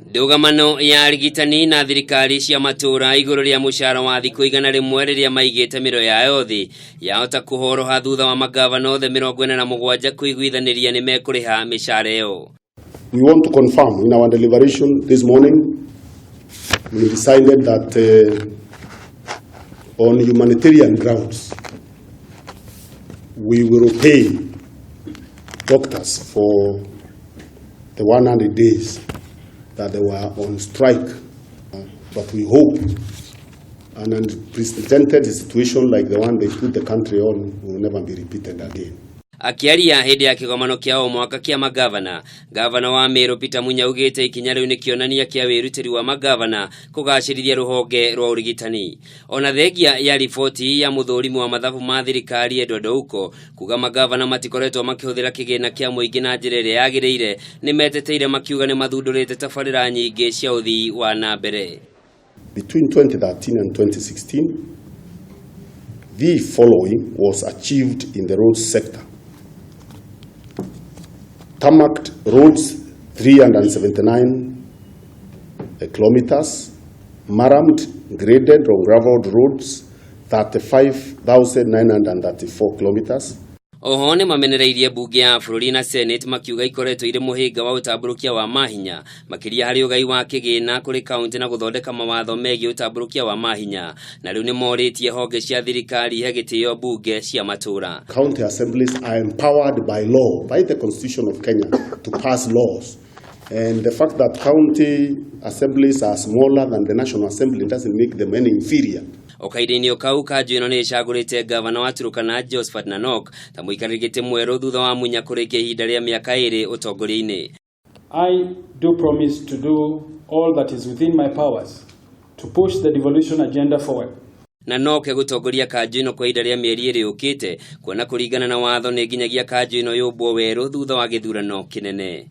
Ndũgamano ya arigitani na thirikari cia matũũra igũrũ rĩa mũcara wa thikũ 100 rĩrĩa maigĩte mĩro yayo thĩ yahota kũhoroha thutha wa magavana othe 47 kũiguithanĩria nĩ mekũrĩha mĩcara ĩyo. We want to confirm in our deliberation this morning, we decided that on humanitarian grounds, we will pay doctors for the 100 days that they were on strike. But we hope an unprecedented situation like the one they put the country on will never be repeated again. Akĩaria hĩndĩ ya kĩgomano kĩa o mwaka kĩa magavana, gavana wa Meru Peter Munya augĩte ikinya rĩu nĩ kĩonania kĩa wĩrutĩri wa magavana kũgacĩrithia rũhonge rwa ũrigitani. Ona thengia ya riboti ya mũthũrimi wa mathabu ma thirikari Edward Ouko kuga magavana matikoretwo makĩhũthĩra kĩgĩna kĩa mũingĩ na njĩra ĩrĩa yagĩrĩire, nĩ meteteire makiuga nĩ mathundũrĩte tabarĩra nyingĩ cia ũthii wa na mbere. Between 2013 and 2016, the following was achieved in the roads sector. Tarmacked roads 379 kilometers, murramed, graded or graveled roads 35,934 kilometers. Oho nĩ mamenereirie mbunge ya bũrũri na Senate makiuga ikoretwo irĩ mũhĩnga wa ũtambũrũkia wa mahinya, makĩria harĩ ũgai wa kĩgĩna kũrĩ kaunti na gũthondeka mawatho megiĩ ũtambũrũkia wa mahinya, na rĩu nĩ morĩtie honge cia thirikari ihe gĩtĩo mbunge cia matũũra. County assemblies are empowered by law, by the Constitution of Kenya, to pass laws. And the fact that county assemblies are smaller than the National Assembly doesn't make them any inferior. O kahinda-inĩ o kau, kanjũ ĩno nĩ ĩcagũrĩte gavana wa Turkana Josphat Nanok ta mũikarĩri gĩtĩ mwerũ thutha wa Munya kũrĩkia ihinda rĩa mĩaka 2 ũtongoria-inĩ. I do promise to do all that is within my powers to push the devolution agenda forward. Nanok egũtongoria kanjũ ĩno kwa ihinda rĩa mĩeri 2 yũkĩte, kuona kũringana na watho nĩ nginyagia kanjũ ĩno yũmbwo werũ thutha wa gĩthurano kĩnene.